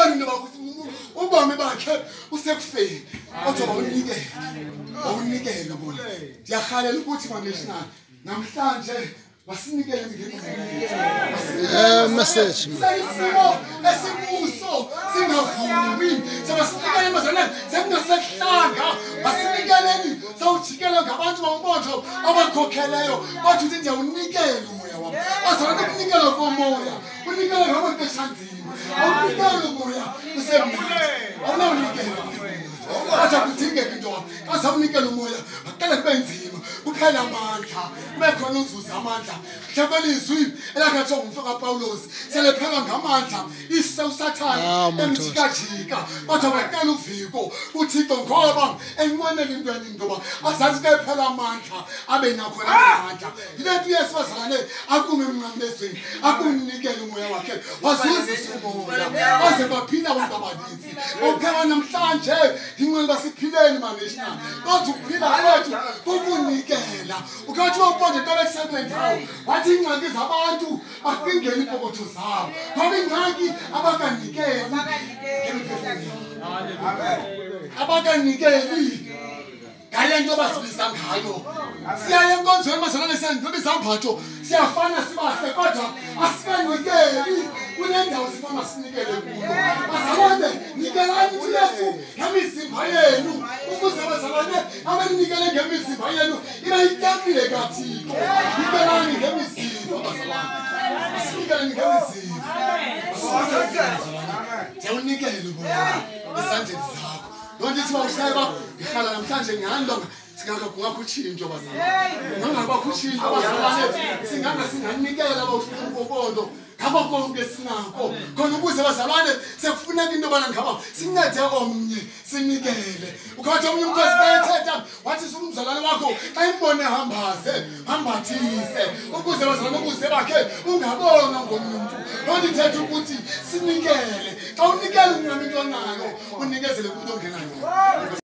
Wabona into yoba ubomi bakhe usekufeni, kodwa wawunikela, wawunikela ubomi. Ndiyarhalela ukuthi ma-national namhlanje masinikele message. Sisimo esikuso singavumi, sebasinikele bazalwane, sekungasekuhlanga, masinikeleni. Sawujikela ngabantu bambonto abakhokheleyo, bathi uthi ndiyawunikela umoya wam. Bazalwane, ukunikela komoya unikela ngamaxesha anzima, awunikela umoya usemnandi, awunawunikela. Athi kudingeka into yoba xa sawunikela umoya aqale kube nzima, kuphela amandla, kube khona uzuza amandla. Mhlawumbe elizwi elakhathwa ngumfo kaPawulos selephela ngamandla ise uSathane emjikajika, kodwa waqala uviko uThixo ngoba enqwenela into eningi ngoba azathi ke phela amandla abe nakho amandla. Yile nto uYesu bazalwane akume emnqamlezweni akunikele umoya wakhe, wazuzisa umoya baze baphila abantu abaninzi. Uphela namhlanje inqwenela basiphileni ma-national, kodwa ukuphila kwethu kukunikela. Ukhathi uponde into ebekusele ndawo wathi iingxaki zabantu bacingela iipokotho zabo, ngoba iingxaki abakanikeli ngemiphefumulo, abakanikeli ngale nto bazibiza ngayo. Siyaya enkonzweni bazalwane, siyandiba izambatho, siyafana sibahle, kodwa asikanikeli kule ndawo sifana sinikele kuyo. Bazalwane, nikelani uYesu ngemizimba yenu, ukuze bazalwane abeninikele ngemizimba yenu ibe yitempile kaThixo. Nikelani ngemizimba bazalwane, asinikeleni ngemizimba. Ndiyawunikela ubomi esandleni zakho. Loo nto ithi uba uhlaye uba ndirhala namhlanje nyhani longa singakho utshintsho bazalwane, kungangabakho utshintsho bazalwane, singanga singanikela bawubondo ngabo konke sinako khona ukuze bazalwane sekufuneka into yobana ngaba sincede omnye sinikele. Ukhathi omnye umntu esithetha wathi umzalwane wakho xa imbone hambaze hambathise ukuze bazalwane ubuze bakhe ungabonwa ngomnye umntu. Loo nto ithetha ukuthi sinikele. Xa unikele uncama into onayo unikezele kumntu ongenayo.